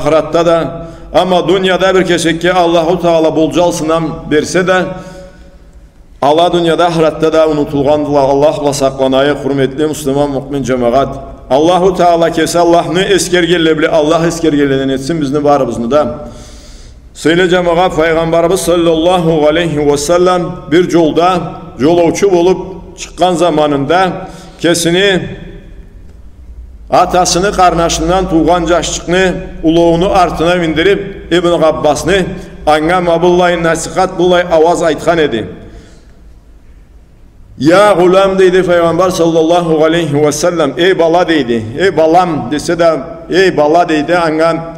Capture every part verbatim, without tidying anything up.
ахыратда да. Амма дунияда бир кесекге Аллаху Таала болджал сынам берсе да, ала дунияда, ахыратда да унутулгъандыла. Аллах бла сакъланайыкъ, хурметли муслиман, муъмин джамагъат. Аллаху Таала кеси Аллахны эсгергенле бла Аллах эсгергенледен этсин бизни барыбызны да. Сыйлы джамагъат, Файгъамбарыбыз саллаллаху алейхи ва саллам бир джолда джолоучу болуб чыкъгъан заманында кесини атасыны къарнашындан туугъан джашчыкъны улоуну артына миндириб, Ибн Гъаббасны, анга ма быллай насихат, быллай ауаз айтхан эди. «Я гъулам», — дейди Файгъамбар саллаллаху алейхи ва саллам, «эй бала», — дейди, «эй балам» десе да, «эй бала», — дейди анга.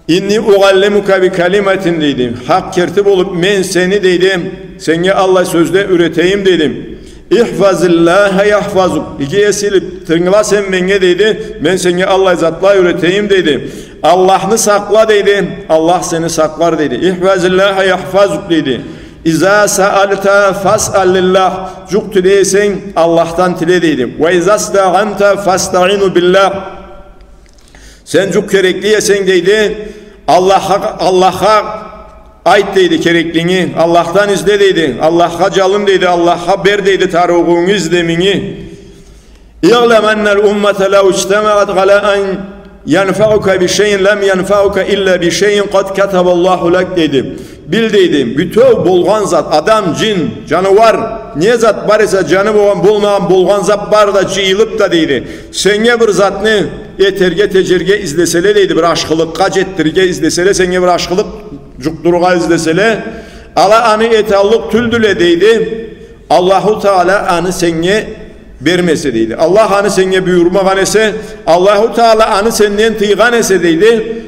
«Инни уаллимука би калиматин», — дейди. Хакъ керти болуб, мен сени, дейди, сеннге аллай сёзле юретейим, дейди. «Ихфазиллаха яхфазук». Иги эс этиб тынгыла сен меннге, дейди. Мен сеннге аллай затла юретейим, дейди. Аллахны сакъла, дейди. Аллах сени сакълар, дейди. «Ихфазиллаха яхфазук», дейди. «Иза саалта фасалиллах». Джукъ тилей эсенг, Аллахдан тиле, дейди. «Ва иза стаанта фастаину биллах». Сен джукъ керекли эсенг, дейди, Аллахха, Аллахха айт, дейди, кереклинги. Аллахдан изле, дейди. Аллахха джалын, дейди. Аллахха бер, дейди, тарыгъыунгу, излеминги. «Иълам аннал уммата лау иджтамаат гъала ан янфаука би шайин лам янфаука илла би шайин къад катабаллаху лак», — дейди. Бил, дейди, бютеу болгъан зат, адам, джин, джаныуар, не зат бар эсе, джаны болгъан, болмагъан, болгъан зат бары да джыйылыб да, дейди, сеннге бир затны этерге, теджерге излеселе, дейди, бир ашхылыкъгъа джетдирирге излеселе, сеннге бир ашхылыкъ джукъдурургъа излеселе, ала аны эталлыкъ тюлдюле, дейди, Аллаху Таала аны сеннге бермесе, дейди. Аллах аны сеннге буюрмагъан эсе, Аллаху Таала аны сенден тыйгъан эсе, дейди,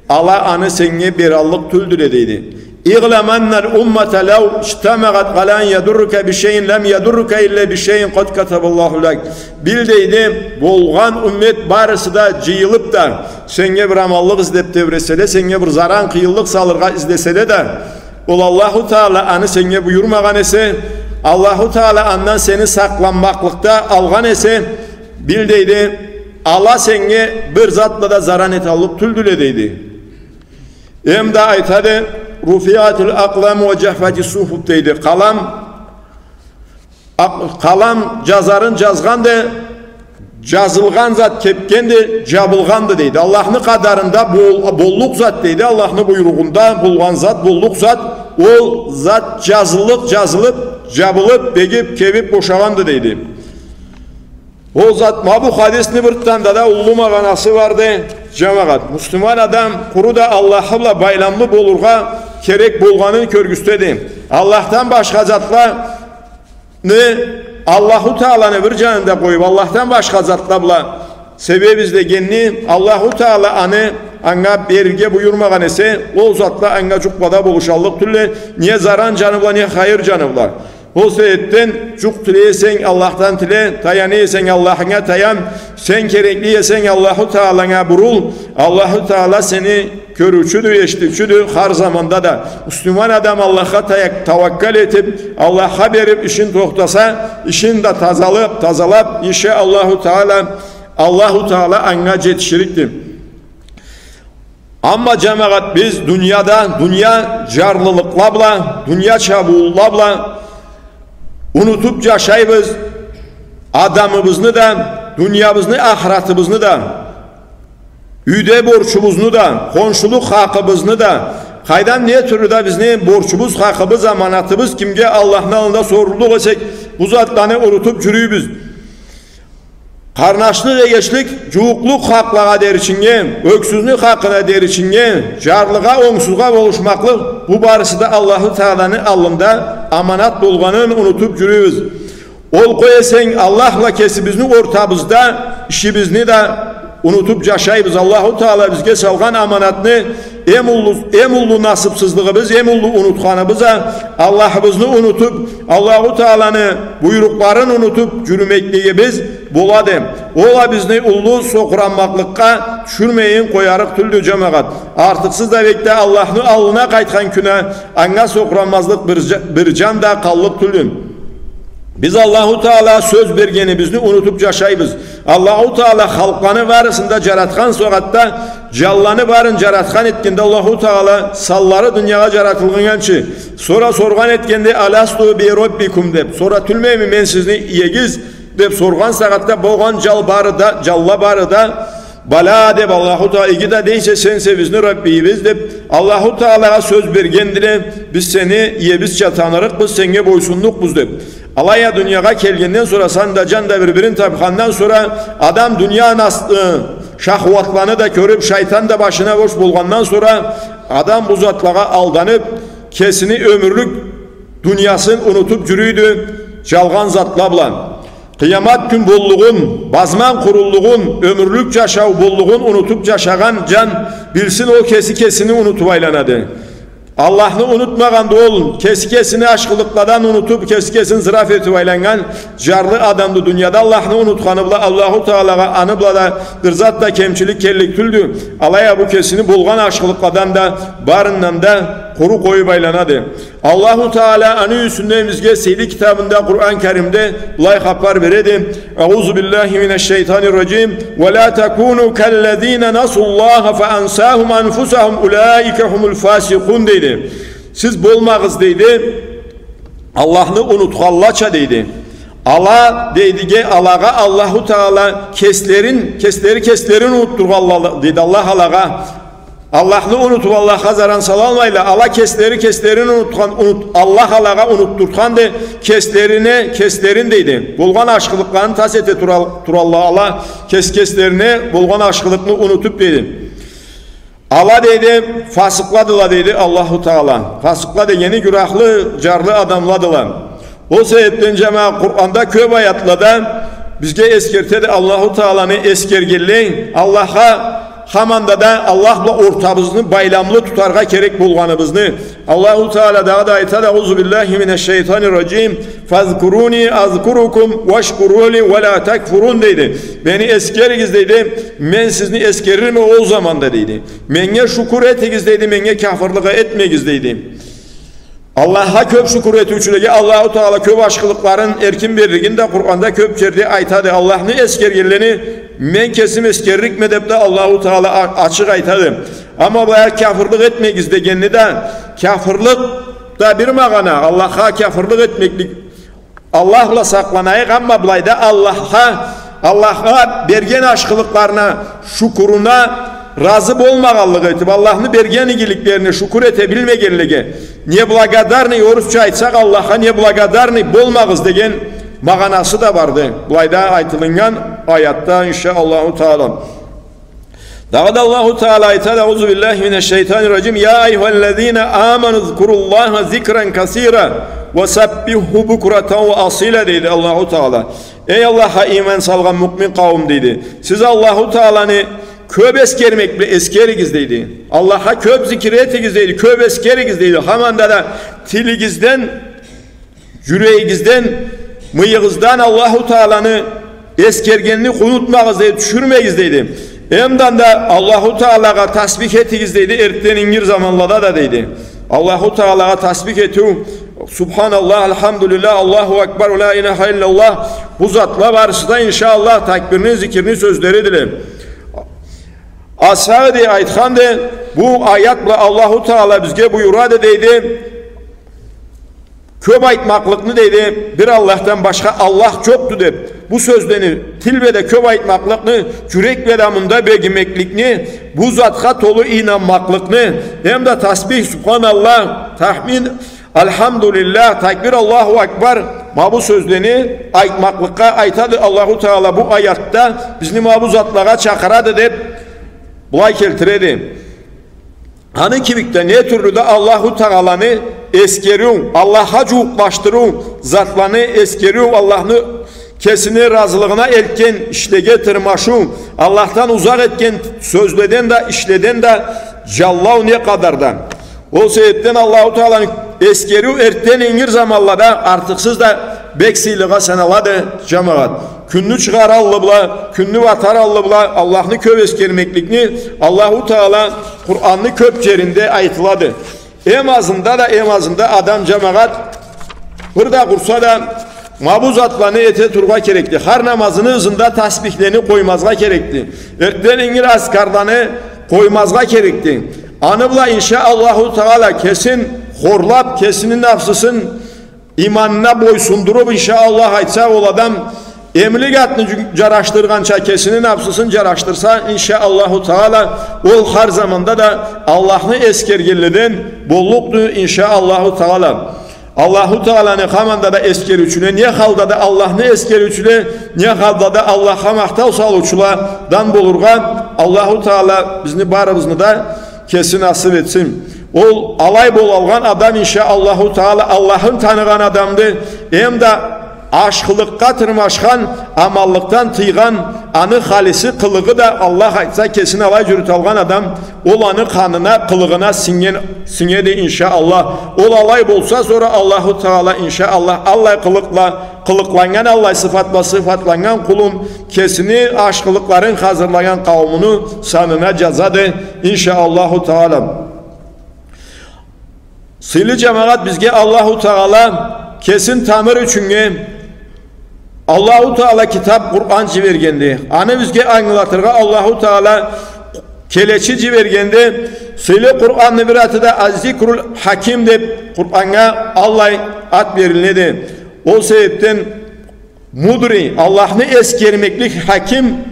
ала аны сеннге бераллыкъ тюлдюле, дейди. «Иълам аннал уммата лау иджтамаат гъала ан ядуррука би шайин лам ядуррука илла би шайин къад катабаллаху лак». Бил, дейди, болгъан уммет барысы да джыйылыб да, сеннге бир аманлыкъ излеб тебреселе, сеннге бир заран, къыйынлыкъ салыргъа излеселе да, ол Аллаху Таала аны сеннге буюрмагъан эсе, Аллаху Таала андан сени сакъланмакълыкъда алгъан эсе, бил, дейди, ала сеннге бир зат бла да заран эталлыкъ тюлдюле, дейди. Эм да айтады: «Руфиатил акълам ва джаффати суфуф», — дейди. Къалам, акъ-, къалам джазарын джазгъанды, джазылгъан зат кебгенди, джабылгъанды, дейди. Аллахны къадарында бол-, боллукъ зат, дейди. Аллахны буйругъунда болгъан зат, боллукъ зат, ол зат джазыллыкъ, джазылыб, джабылыб, бегиб, кебиб бошагъанды, дейди. Ол зат, ма бу хадисни бир танда да уллу магъанасы барды, джамагъат. Муслиман адам къуру да Аллахы бла байламлы болургъа керек болгъанын кёргюзтеди. Аллахдан башха затланы, Аллаху Тааланы бир джанында къоюб, Аллахдан башха затла бла себеб излегенни, Аллаху Таала аны анга берирге буюрмагъан эсе, ол затла анга джукъ бла да болушаллыкъ тюлле, не заран джаны бла, не хайыр джаны бла. Ол себебден джукъ тилей эсенг, Аллахдан тиле, таяна эсенг, Аллахынга таян, сен керекли эсенг, Аллаху Тааланга бурул, Аллаху Таала сени кёрюучюдю, эшитиучюдю, хар заманда да. Муслиман адам Аллахха таяк-, таваккал этиб, Аллахха бериб, ишин тохтаса, ишин да тазалаб, тазалаб, иши Аллаху Таала, Аллаху Таала анга джетиширикди. Амма, джамагъат, биз дунияда, дуния джарлылыкъла бла, дуния чабыула бла унутуб джашайбыз адамыбызны да, дуниябызны, ахыратыбызны да, юйде борчубузну да, хоншулукъ хакъыбызны да, къайдам, не тюрлю да бизни борчубуз, хакъыбыз, аманатыбыз, кимге Аллахны аллында соруллукъ эсек, бу затланы унутуб джюрюйбюз. Къарнашлыкъ, эгечлик, джууукълукъ хакълагъа деричиннге, ёксюзню хакъына деричиннге, джарлыгъа, онгсузгъа болушмакълыкъ, бу барысы да Аллаху Тааланы аллында аманат болгъанын унутуб джюрюйбюз. Ол къой эсенг, Аллах бла кесибизни ортабызда ишибизни да унутуб джашайбыз. Аллаху Таала бизге салгъан аманатны эм уллу, эм уллу насыбсызлыгъыбыз, эм уллу унутханыбыз а, Аллахыбызны унутуб, Аллаху Тааланы буйрукъларын унутуб джюрюмеклигибиз болады. Ол а бизни уллу сокъуранмакълыкъгъа тюшюрмейин къоярыкъ тюлдю, джамагъат. Артыкъсыз да бек да Аллахны аллына къайтхан кюн а, анга сокъуранмазлыкъ бир джа-, бир джан да къаллыкъ тюлдю. Биз Аллаху Таала сёз бергенибизни унутуб джашайбыз. Аллаху Таала халкъланы барысын да джаратхан сагъатда, джанланы барын джаратхан этгенде Аллаху Таала санлары дуниягъа джаратылгъынчы, сора соргъан этгенде: «Аласту би раббикум?» — деб, сора: «Тюлмейми мен сизни иегиз?» — деб соргъан сагъатда болгъан джан бары да, джанла бары да: «Бала», — деб, Аллаху Таала: «Иги да дейсе, сенсе бизни Раббийибиз», — деб, Аллаху Таалагъа сёз бергендиле: «Биз сени иебизча танырыкъбыз, сеннге бойсуннукъбуз», — деб. Алай а дуниягъа келгенден сора, сан да, джан да бир-бирин табхандан сора, адам дуния нас-, э, шахватланы да кёрюб, шайтан да башына бош болгъандан сора, адам бу затлагъа алданыб, кесини ёмюрлюк дуниясын унутуб джюрюйдю, джалгъан затла бла. Къыямат кюн боллугъун, базман къуруллугъун, ёмюрлюк джашау боллугъун унутуб джашагъан джан билсин, ол кеси кесини унутуб айланады. Аллахны унутмагъанды ол, кеси кесини ашхылыкъладан унутуб, кеси кесин зыраф этиб айланнган джарлы адамды. Дунияда Аллахны унутханы бла Аллаху Таалагъа аны бла да бир зат да кемчилик келлик тюлдю. Алай а бу кесини болгъан ашхылыкъладан да, барындан да къуру къоюб айланады. Аллаху Таала аны юсюнден бизге сыйлы китабында, Къуран Каримде, былай хапар береди: «Аузу биллахи минаш-шайтанир-раджим. Ва ла такуну каллазина насуллаха фа ансахум анфусахум, улаика хумул фасикъун», — дейди. «Сиз болмагъыз, — дейди, — Аллахны унутханлача», — дейди. Ала, дейдиге, алагъа Аллаху Таала кеслерин, кеслери кеслерин унутдургъанла, дейди Аллах алагъа. Аллахны унутуб, Аллахха заран салалмайла. Ала кеслери кеслерин унутхан, унут-, Аллах алагъа унутдуртханды кеслерине кеслерин, дейди. Болгъан ашхылыкъларын тас эте турал-, туралла ала, кес-, кеслерине болгъан ашхылыкъны унутуб, дейди. Ала, дейди, фасыкъладыла, дейди Аллаху Таала. Фасыкъла дегени гюнахлы, джарлы адамладыла. Ол себебден, джамагъат, Къуранда кёб аятлада бизге эсгертеди Аллаху Тааланы эсгергенлей, Аллахха, хаманда да Аллах бла ортабызны байламлы тутаргъа керек болгъаныбызны. Аллаху Таала дагъыда айтады: «Аузу биллахи минаш-шайтанир-раджим. Фазкуруни азкурукум вашкурули ва ла такфурун», — дейди. «Мени эсгеригиз, — дейди, — мен сизни эсгерирме ол заманда», — дейди. «Меннге шукур этигиз, — дейди, — меннге кяфырлыкъ этмегиз», — дейди. Аллахха кёб шукур этиучюлеге Аллаху Таала кёб ашхылыкъларын, эркин берлигин да Къуранда кёб джерде айтады. Аллахны эсгергенлени мен кесим эсгерликме деб да Аллаху Таала а-, ачыкъ айтады. Амма былай кяфырлыкъ этмегиз дегенни да, кяфырлыкъ да бир магъана, Аллахха кяфырлыкъ этмеклик, Аллах бла сакъланайыкъ, амма былайда Аллахха, Аллахха берген ашхылыкъларына, шукуруна разы болмагъанлыкъ этиб, Аллахны берген игиликлерине шукур эте билмегенлеге, неблагодарный, орусча айтсакъ, Аллахха неблагодарный болмагъыз деген магъанасы да барды былайда айтылыннган аятда, иншаАллаху Таала. Дагъыда Аллаху Таала айтады: «Аузу биллахи минаш-шайтанир-раджим. Я айюхаллазина аману зкуруллаха зикран касира ва саббиху букратан ва асила», — дейди Аллаху Таала. «Эй Аллахха иман салгъан муъмин къауум, — дейди, — сиз Аллаху Тааланы кёб эсгермек бла эсгеригиз, — дейди. — Аллахха кёб зикир этигиз, — дейди, — кёб эсгеригиз, — дейди. — Хаманда да тилигизден, джюрегигизден, мыйыгъыздан Аллаху Тааланы эсгергенни унутмагъыз, — дейди, — тюшюрмегиз, — дейди. — Эмдан да Аллаху Таалагъа тасбих этигиз, — дейди, — эртден ингир заманлада да», — дейди. Аллаху Таалагъа тасбих этиу, Субханаллах, Алхамдулиллах, Аллаху Акбар, Ла илаха иллаллах, бу затла барысы да, иншаАллах, такбирни, зикирни сёзлеридиле. Асади айтханды, бу аят бла Аллаху Таала бизге буюрады, дейди, кёб айтмакълыкъны, дейди, бир Аллахдан башха Аллах джокъду деб, бу сёзлени тил бла да кёб айтмакълыкъны, джюрек бла да мында бегимекликни, бу затха толу ийнанмакълыкъны, эмда тасбих, Субханаллах, тахмид, Алхамдулиллах, такбир, Аллаху Акбар, ма бу сёзлени айтмакълыкъгъа айтады Аллаху Таала бу аятда, бизни ма бу затлагъа чакъырады деб, былай келтиреди. Аны кибик да не тюрлю да Аллаху Тааланы эсгериу, Аллахха джууукълашдырыу затланы эсгериу, Аллахны кесини разылыгъына элтген ишлеге тырмашыу, Аллахдан узакъ этген сёзледен да, ишледен да джанлау не къадар да. Ол себебден Аллаху Тааланы эсгериу эртден ингир заманлада артыкъсыз да бек сыйлыгъа саналады, джамагъат. Кюнню чыгъар аллы бла, кюнню батар аллы бла Аллахны кёб эсгермекликни Аллаху Таала Къуранны кёб джеринде айтылады. Эм азында да, эм азында адам, джамагъат, бир да къурса да Ма бу затланы эте тургъа керекди. Хар намазыны ызында тасбихлени къоймазгъа керекди. Эртден ингир азкарланы къоймазгъа керекди. Аны бла, иншаАллаху Таала, кесин хорлап, кесини нафсысын иманына бойсундуруп, иншаАллах, айтса, ол адам эмлик атны джу-, джарашдыргъанча, кесини нафсысын джарашдырса, иншаАллаху Таала, ол хар заманда да Аллахны эсгергенледен боллукъду, иншаАллаху Таала. Аллаху Тааланы хаманда да эсгериучюле, не халда да Аллахны эсгериучюле, не халда да Аллахха махтау салыучуладан болургъа Аллаху Таала бизни барыбызны да кеси насып этсин. Ол алай болалгъан адам, иншаАллаху Таала, Аллахын таныгъан адамды, эм да ашхылыкъгъа тырмашхан, аманлыкъдан тыйгъан, аны халиси, къылыгъы да, Аллах айтса, кесин алай джюрюталгъан адам, ол аны къанына, къылыгъына сингген, сингеди, иншаАллах. Ол алай болса, сора Аллаху Таала, иншаАллах, аллай къылыкъла, къылыкъланнган, аллай сыфат бла сыфатланнган къулун, кесини ашхылыкъларын хазырлагъан къауумуну санына джазады, иншаАллаху Таала. Сыйлы джамагъат, бизге Аллаху Таала кесин таныр ючюннге Аллаху Таала китап Къуран джибергенди. Аны бизге ангылатыргъа Аллаху Таала келечи джибергенди. Сыйлы Къуранны бир аты да Аз-Зикрул Хаким деп Къураннга аллай ат берилинеди. Ол себепден мудрый, Аллахны эсгермеклик, хаким,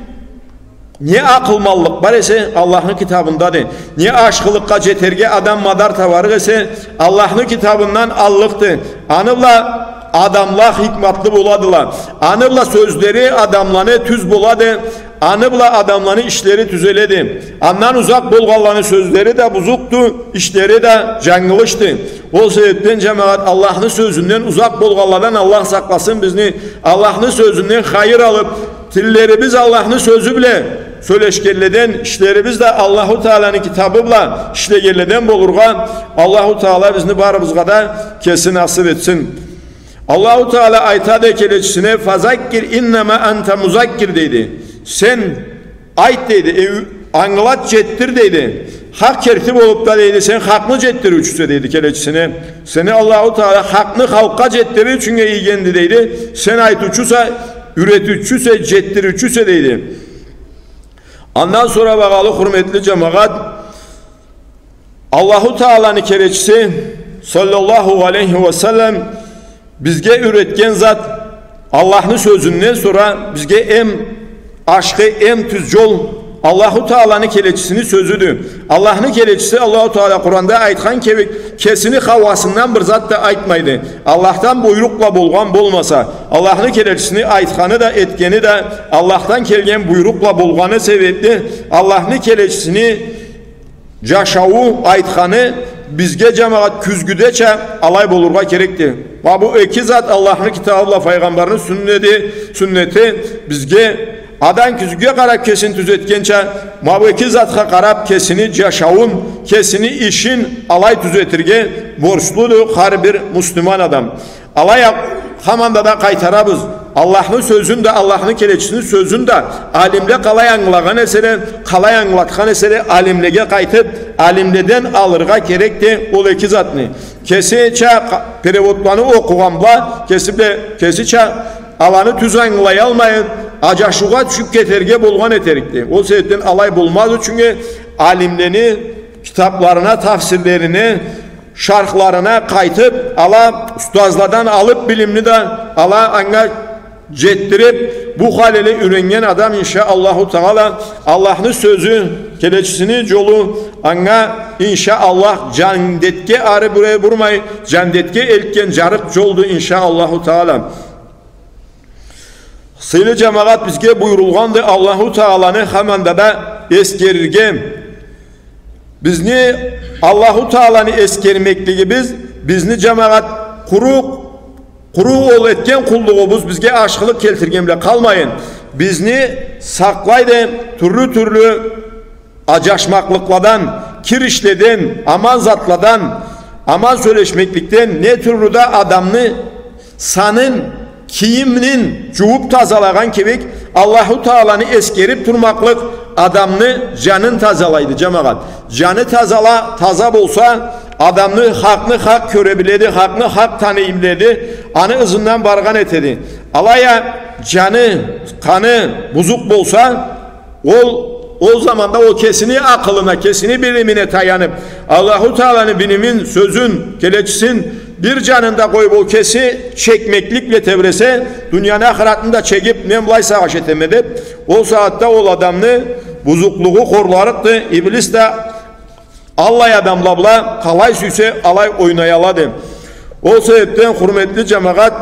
не акъылманлыкъ бар эсе, Аллахны китабындады. Не ашхылыкъгъа джетерге адам мадар табарыкъ эсе, Аллахны китабындан аллыкъды. Аны бла адамла хикматлы боладыла. Аны бла сёзлери адамланы тюз болады. Аны бла адамланы ишлери тюзеледи. Андан узакъ болгъанланы сёзлери да бузукъду, ишлери да джангылышды. Ол себепден, джамагъат, Аллахны сёзюнден узакъ болгъанладан Аллах сакъласын бизни. Аллахны сёзюнден хайыр алып, тиллерибиз Аллахны сёзю бла сёлешгенледен, ишлерибиз да Аллаху Тааланы китабы бла ишлегенледен болургъа Аллаху Таала бизни барыбызгъа да кеси насып этсин. Аллаху Таала айтады келечисине: «Фазаккир иннама анта музаккир», — дейди. Сен айт, дейди, э, ангылат, джетдир, дейди. Хакъ керти болуп да, дейди, сен хакъны джетдириучюсе, дейди, келечисине. Сени Аллаху Таала хакъны халкъгъа джетдирир ючюннге ийгенди, дейди. Сен айтыучуса, юретиучюсе, джетдириучюсе, дейди. Андан сора, багъалы хурметли джамагъат, Аллаху Тааланы келечиси, саллаллаху алейхи ва саллам, бизге юретген зат, Аллахны сёзюнден сора бизге эм ашхы, эм тюз джол Аллаху Тааланы келечисини сёзюдю. Аллахны келечиси, Аллаху Таала Къуранда айтхан кибик, кесини хауасындан бир зат да айтмайды. Аллахдан буйрукъла болгъан болмаса, Аллахны келечисини айтханы да, этгени да Аллахдан келген буйрукъла болгъаны себепли, Аллахны келечисини джашауу, айтханы бизге, джамагъат, кюзгюдеча алай болургъа керекди. Ма бу эки зат, Аллахны китабы бла файгъамбарны сюннети, сюннети, бизге адам кюзгюге къарап кесин тюзетгенча, ма бу эки затха къарап кесини джашауун, кесини ишин алай тюзетирге борчлуду хар бир муслиман адам. Алай а-, хаманда да къайтарабыз. Аллахны сёзюн да, Аллахны келечисини сёзюн да алимле къалай ангылагъан эселе, къалай ангылатхан эселе, алимлеге къайтып, алимледен алыргъа керекди ол эки затны. Кесича къа-, переводланы окъугъан бла, кеси бла, кесича аланы тюз ангылаялмайын, аджашыугъа тюшюп кетерге болгъан этерикди. Ол себепден алай болмаз ючюннге алимлени китапларына, тафсирлерине, шархларына къайтып, ала устазладан алып билимни да ала анга джетдирип, бу хал эле юреннген адам, иншаАллаху Таала, Аллахны сёзю, келечисини джолу анга, иншаАллах, джандетге ары буре бурмай, джандетге элтген джарыкъ джолду, иншаАллаху Таала. Сыйлы джамагъат, бизге буюрулгъанды Аллаху Тааланы хаманда да эсгерирге. Бизни Аллаху Тааланы эсгермеклигибиз бизни, джамагъат, къуру, къуру ол этген къуллугъубуз бизге ашхылыкъ келтирген бла къалмайын, бизни сакълайды тюрлю-тюрлю аджашмакълыкъладан, кир ишледен, аман затладан, аман сёлешмекликден, не тюрлю да адамны санын, кийимин джууп тазалагъан кибик, Аллаху Тааланы эсгерип турмакълыкъ адамны джанын тазалайды, джамагъат. Джаны тазала-, таза болса, Адамны хакъны хакъ кёре биледи, хакъны хакъ таный биледи, аны ызындан баргъан этеди. Алай а джаны, къаны бузукъ болса, ол, ол заманда ол кесини акъылына, кесини билимине таяныб, Аллаху Тааланы билимин, сёзюн, келечисин бир джанында къоюб, ол кеси чекмеклик бла тебресе, дунияны, ахыратны да чегиб, мен былай сагъыш этеме деб, ол сагъатда ол адамны бузукълугъу хорларыкъды, иблис да аллай адамла бла къалай сюйсе, алай ойнай алады. Ол себебден, хурметли джамагъат,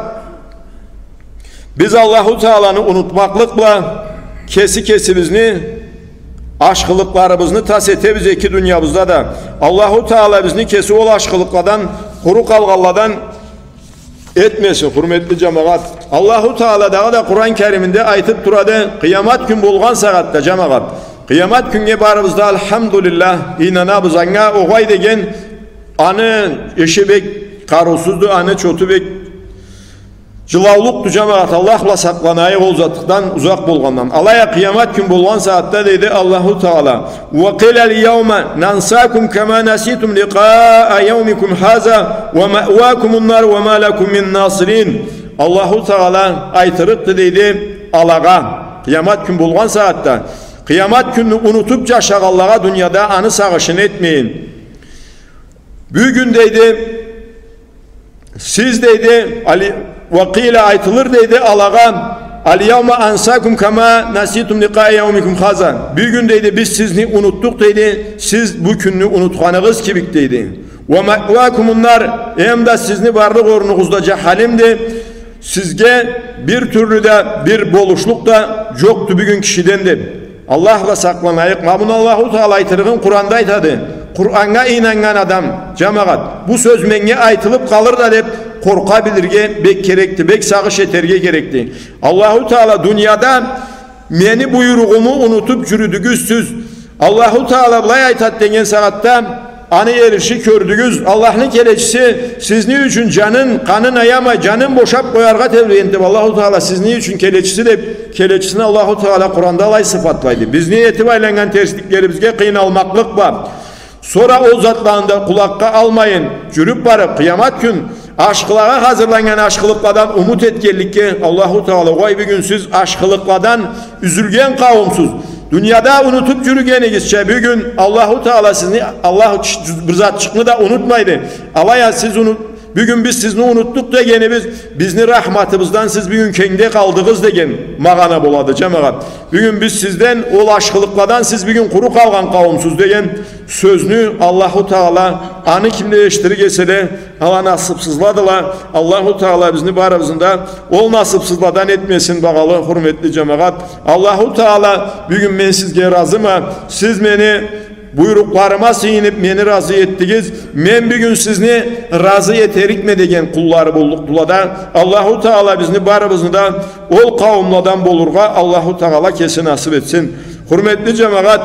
биз Аллаху Тааланы унутмакълыкъ бла кеси-кесибизни ашхылыкъларыбызны тас этебиз эки дуниябызда да. Аллаху Таала бизни кеси ол ашхылыкъладан, къуру къалгъанладан этмесин, хурметли джамагъат. Аллаху Таала дагъыда Къуран Кериминде айтыб турады, къыямат кюн болгъан сагъатда, джамагъат. Къыямат кюннге барыбыз да, алхамдулиллах, ийнанабыз анга, огъай деген, аны иши бек къарыусузду, аны чоту бек джылаулукъду, джамагъат, Аллах бла сакъланайыкъ ол затлыкъдан, узакъ болгъандан. Алай а къыямат кюн болгъан сагъатда, дейди Аллаху Таала, وقيل اليوم ننساكم كما نسيتم لقاء يومكم هذا ومأواكم النار وما لكم من ناصرين. Аллаху Таала айтырыкъды, дейди, алагъа, къыямат кюн болгъан сагъатда, къыямат кюнню унутуб джашагъанлагъа дунияда, аны сагъышын этмейин. Бюгюн, дейди, сиз, дейди, али-, وقيل, айтылыр, дейди, алагъа, اليوم ننساكم كما نسيتم لقاء يومكم هذا. Бюгюн, дейди, биз сизни унутдукъ, дейди, сиз бу кюнню унутханыгъыз кибик, дейди. ومأواكم النار, эм да сизни барлыкъ орнугъуз да джаханимди. Сизге бир тюрлю да бир болушлукъ да джокъду бюгюн кишиден, деб. Аллах бла сакъланайыкъ. Ма муну Аллаху Таала айтырыгъын Къуранда айтады. Къураннга ийнаннган адам, джамагъат, бу сёз меннге айтылыб къалыр да деб къоркъа билирге бек керекди, бек сагъыш этерге керекди. Аллаху Таала дунияда мени буйругъуму унутуб джюрюдюгюз сиз. Аллаху Таала былай айтады деген сагъатда, аны эриши кёрдюгюз. Аллахны келечиси сизни ючюн джанын, къанын аямай, джанын бошаб къояргъа тебреген деб, Аллаху Таала сизни ючюн келечиси деб, келечисин Аллаху Таала Къуранда алай сыфатлайды. Бизни этиб айланнган терсликлерибизге къыйналмакълыкъ бла, сора ол затланы да къулакъгъа алмайын, джюрюб барыб, къыямат кюн ашхылагъа хазырланнган ашхылыкъладан умут этгенликге, Аллаху Таала, угъай, бюгюн сиз ашхылыкъладан юзюлген къауумсуз. Дунияда унутуб джюрюгенигизча, бюгюн Аллаху Таала сизни, Аллаху ч-, бир затчыкъны да унутмайды. Алай а сиз уну-, бюгюн биз сизни унутдукъ дегенибиз, бизни рахматыбыздан сиз бюгюн кенгде къалдыгъыз деген магъана болады, джамагъат. Бюгюн биз сизден, ол ашхылыкъладан сиз бюгюн къуру къалгъан къауумсуз деген сёзню Аллаху Таала, аны кимле эшитирик эселе, ала насыбсызладыла. Аллаху Таала бизни барыбызны да ол насыбсызладан этмесин, багъалы, хурметли джамагъат. Аллаху Таала, бюгюн мен сизге разыма, сиз мени буйрукъларыма сыйыныб, мени разы этдигиз, мен бюгюн сизни разы этерикме деген къуллары боллукъдула да. Аллаху Таала бизни барыбызны да ол къауумладан болургъа Аллаху Таала кеси насыб этсин. Хурметли джамагъат,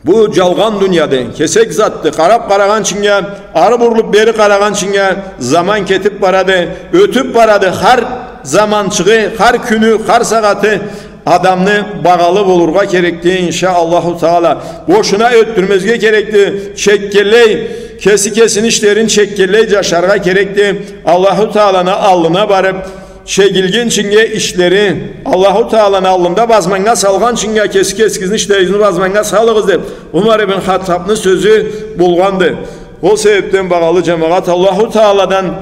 бу джалгъан дунияды, кесек затды. Къараб къарагъанчынга, ары бурулуб бери къарагъанчынга заман кетиб барады, ётюб барады. Хар заманчыгъы, хар кюню, хар сагъаты адамны багъалы болургъа керекди, иншаАллаху Таала. Бошуна ётдюрмезге керекди. Чекгенлей, кеси кесини ишлерин чекгенлей джашаргъа керекди. Аллаху Тааланы аллына барыб, чегилгинчинге ишлери, Аллаху Тааланы аллында базманнга салгъанчынга кеси кесигизни ишлеригизни базманнга салыгъыз деб Умар ибн Хаттабны сёзю болгъанды. Ол себебден, багъалы джамагъат, Аллаху Тааладан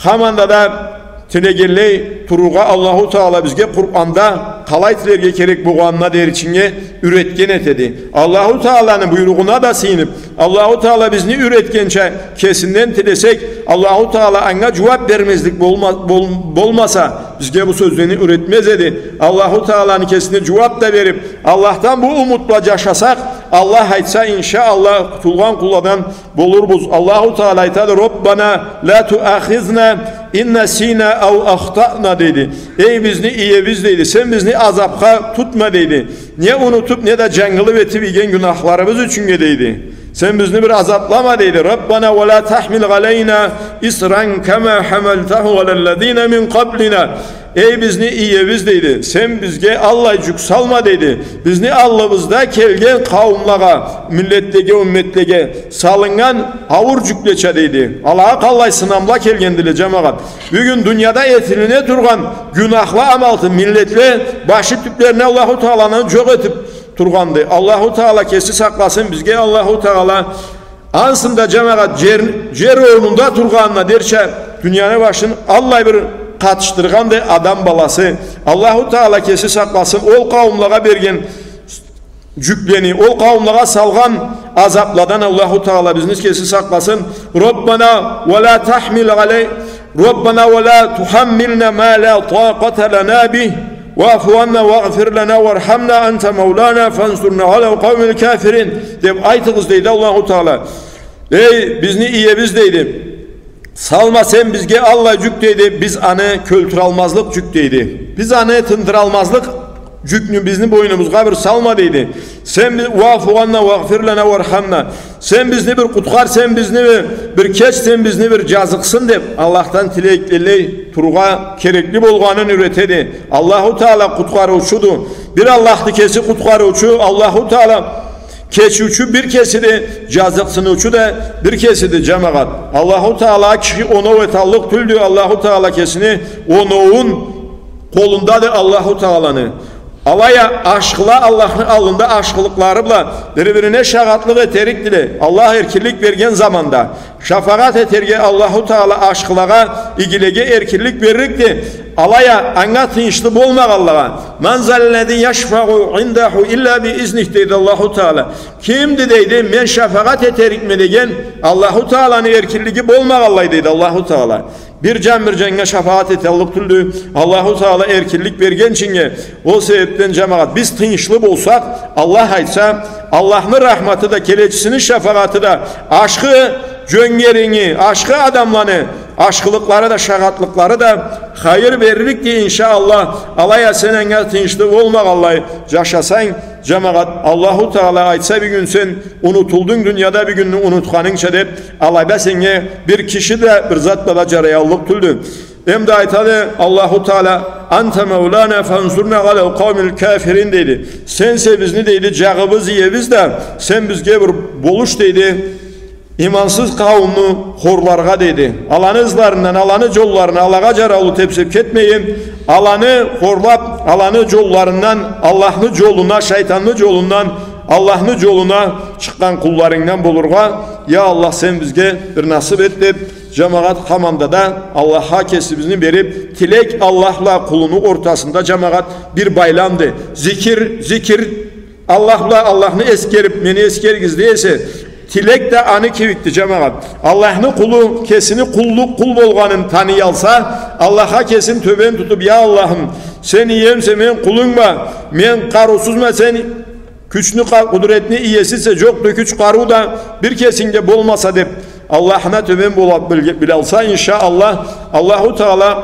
хаманда да тилегенлей турургъа Аллаху Таала бизге Къуранда къалай тилерге керек болгъанына деричинге юретген этеди. Аллаху Тааланы буйругъуна да сыйыныб, Аллаху Таала бизни юретгенча кесинден тилесек, Аллаху Таала анга джууаб бермезлик болма-, бол-, болмаса, бизге бу сёзлени юретмез эди. Аллаху Тааланы кесине джууаб да бериб, Аллахдан бу умут бла джашасакъ, Аллах айтса, иншаАллах, къутулгъан къулладан болурбуз. Аллаху Таала айтады: «ربنا لا تؤاخذنا إن نسينا أو أخطأنا», — дейди. Эй бизни иебиз, дейди, сен бизни азабха тутма, дейди. Не унутуб, не да джангылыб этиб ийген гюнахларыбыз ючюннге, дейди. Сен бизни бир азаблама, дейди. «ربنا ولا تحمل علينا إصرا كما حملته على الذين من قبلنا». «Эй бизни иебиз, — дейди, — сен бизге аллай джюк салма, — дейди, — бизни аллыбызда келген къауумлагъа, миллетлеге, умметлеге салыннган ауур джюклеча», — дейди. Алагъа къаллай сынамла келгендиле, джамагъат. Бюгюн дунияда этилине тургъан гюнахла амалты миллетле башы тюплерине Аллаху Тааланы джокъ этиб тургъанды. Аллаху Таала кеси сакъласын бизге, Аллаху Таала ансы да, джамагъат, джер, джер орнунда тургъанына дерча, дунияны башын аллай бир къатышдыргъанды адам баласы. Аллаху Таала кеси сакъласын ол къауумлагъа берген джюклени, ол къауумлагъа салгъан азабладан Аллаху Таала бизни кеси сакъласын. ربنا ولا تحمل علي ربنا ولا تحملنا ما لا طاقة لنا به واعف عنا واغفر لنا وارحمنا أنت مولانا فانصرنا على القوم الكافرين. Деб айтыгъыз, дейди Аллаху Таала. Эй, бизни иебиз, дейди. Салма сен бизге аллай джюк, дейди, биз аны кёлтюралмазлыкъ джюк, дейди. Биз аны тындыралмазлыкъ джюкню бизни бойнубузгъа бир салма, дейди. Сен би-, واعف عنا واغفر لنا وارحمنا. Сен бизни бир къутхар, сен бизни бир, бир кеч, сен бизни бир джазыкъсын, деб, Аллахдан тилеклей турургъа керекли болгъанын юретеди. Аллаху Таала къутхарыучуду. Бир Аллахды кеси къутхарыучу, Аллаху Таала кечиучю бир кесиди, джазыкъсыныучу да бир кесиди, джамагъат. Аллаху Таала киши оноу эталлыкъ тюлдю, Аллаху Таала кесини оноуун къолундады Аллаху Тааланы. Алай а ашхыла Аллахны аллында ашхылыкълары бла бир-бирине шагъатлыкъ этерикдиле. Аллах эркинлик берген заманда, шафагъат этерге Аллаху Таала ашхылагъа, игилеге эркинлик беририкди. Алай а анга тыйыншлы болмагъанлагъа, من ذا الذي يشفع عنده إلا بإذنه, дейди Аллаху Таала. Кимди, дейди, мен шафагъат этерикме деген Аллаху Тааланы эркинлиги болмагъанлай, дейди Аллаху Таала. Бир джан бир джаннга шафагъат эталлыкъ тюлдю. Аллаху Таала эркинлик бергинчинге, ол себебден, джамагъат, биз тыйыншлы болсакъ, Аллах айтса, Аллахны рахматы да, келечисини шафагъаты да ашхы джёнгерини, ашхы адамланы ашхылыкълары да, шагъатлыкълары да хайыр беририкди, иншаАллах. Алай а сен анга тыйыншлы болмагъанлай джашасанг, джамагъат, Аллаху Таала айтса, бюгюн сен унутулдунг дунияда, бюгюнню унутханынгча, деб, алайда сеннге бир киши да, бир зат да, да джараяллыкъ тюлдю. Эм да айтады Аллаху Таала: «أنت مولانا فانصرنا على القوم الكافرين», — дейди. Сенсе бизни, дейди, джагъыбыз, иебиз да, сен бизге бир болуш, дейди, имансыз къауумну хорларгъа, дейди. Аланы ызларындан, аланы джолларына, алагъа джараулу тебсеб кетмейин, аланы хорлаб, аланы джолларындан, Аллахны джолуна, шайтанны джолундан Аллахны джолуна чыкъгъан къулларынгдан болургъа, я Аллах, сен бизге бир насыб эт, деб, джамагъат, хаманда да Аллахха кесибизни бериб, тилек Аллах бла къулуну ортасында, джамагъат, бир байламды. Зикир, зикир, Аллах бла, Аллахны эсгериб, мени эсгеригиз дей эсе, тилек да аны кибикди, джамагъат. Аллахны къулу кесини къуллукъ, къул болгъанын таныялса, Аллахха кесин тёбен тутуб, я Аллахым, сен иемсе, мен къулунгма, мен къарыусузма, сен кючню, къа-, къудретни иесисе, джокъду кюч, къарыу да бир кесингде болмаса, деб, Аллахына тёбен болуб бил-, билалса, иншаАллах, Аллаху Таала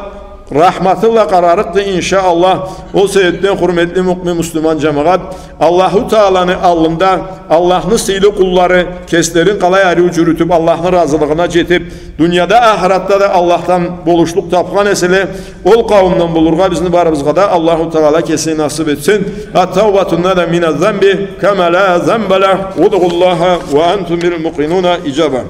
рахматы бла къарарыкъды, иншаАллах. Ол себебден, хурметли муъмин муслиман джамагъат, Аллаху Тааланы аллында Аллахны сыйлы къуллары кеслерин къалай ариу джюрютюб, Аллахны разылыгъына джетиб, дунияда, ахыратда да Аллахдан болушлукъ табхан эселе, ол къауумдан болургъа бизни барыбызгъа да Аллаху Таала кеси насыб этсин. التوبة من الذنب كمن لا ذنب له. ادعوا الله وأنتم موقنون بالإجابة.